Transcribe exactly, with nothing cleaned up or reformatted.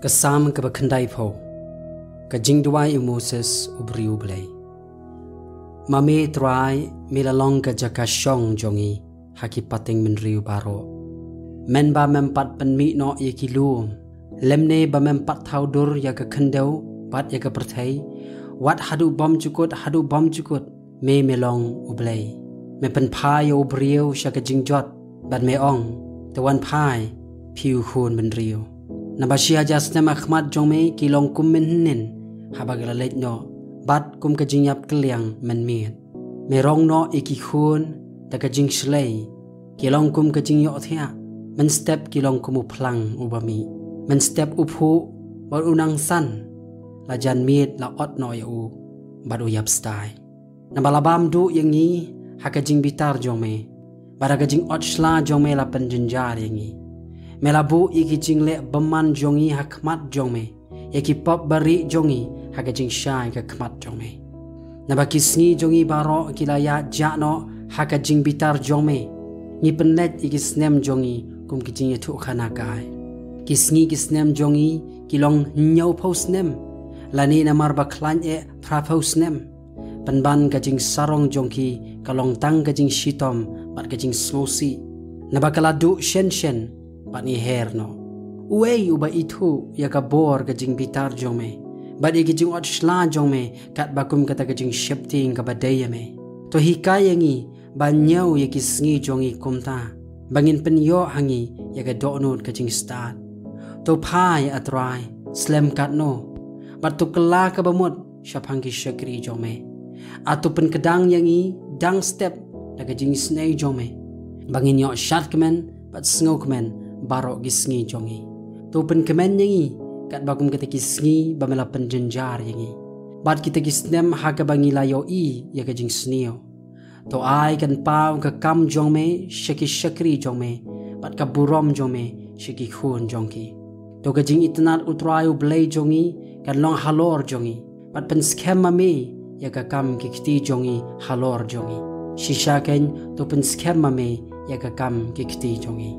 Ka Salm kaba khyndaiphew. Ka jingduwai u Moses u briew Blei. Ma me Trai, me la long ka jaka shong jong ngi ha ki pateng bynriew baroh. Mynba mem pat pynmih noh ïa ki lum, lymne ba mem pat thaw dur ïa ka khyndew bad ïa ka pyrthei, wat haduh bym jukut haduh bym jukut, me me long U Blei. Me pynphai ïa u briew sha ka jingjot, bad me ong, to wan phai, phi u khun bynriew. Naba shi hajar snem ha khmat jong me ki long kum mynhynnin, haba ki la leit noh, bad kum ka jingïap kylliang mynmiet. Me rong noh ïa ki khun da ka jingshlei, ki long kum ka jingïohthiah, mynstep ki long kum u phlang uba mih. Mynstep u phuh bad u nang san, la jan miet la ot noh ïa u, bad u ïap stai. Naba la bam duh ïa ngi ha ka jingbitar jong me, bad ha ka jingot shla jong me la pynjynjar ïa ngi. Me la buh ïa ki jingleh bymman jong ngi ha khmat jong me, ïa ki pop barieh jong ngi ha ka jingshai ka khmat jong me. Naba ki sngi jong ngi baroh ki la ïaid jah noh ha ka jingbitar jong me. Ngi pynleit ïa ki snem jong ngi kum ki jingïathuhkhana kai. Ki sngi ki snem jong ngi ki long hynñiewphew snem, lane namar ba khlaiñ eh phraphew snem. Pynban ka jingsarong jong ki ka long tang ka jingshitom bad ka jingsngewsih. Naba ka la duh shen shen bad ngi her noh. Uei uba ithuh ïa ka bor ka jingbitar jong me, bad ïa ki jingot shla jong me katba kum kata ka jingsheptieng kaba dei ïa me? To hikai ïa ngi ba ñiew ïa ki sngi jong ngi kumta, ba ngin pynïoh ha ngi ïa ka dohnud ka jingstad. To phai, A Trai, slem katno, bad to kylla kaba mut shaphang ki shakri jong me. Ato pynkdang ïa ngi dang step da ka jingisynei jong me, ba ngin ïoh shad kmen bad sngewkmen baroh ki sngi jong ngi. To pynkmen ïa ngi katba kum kita ki sngi ba me la pynjynjar ïa ngi, bad kita ki snem ha kaba ngi la ïohi ïa ka jingsniew. To ai kan paw ka kam jong me sha ki shakri jong me, bad ka burom jong me sha ki khun jong ki. To ka jingitynnad U Trai U Blei jong ngi kan long halor jong ngi, bad pynskhem ma me ïa ka kam ki kti jong ngi halor jong ngi. Shisha kein, to pynskhem ma me ïa ka kam ki kti jong ngi.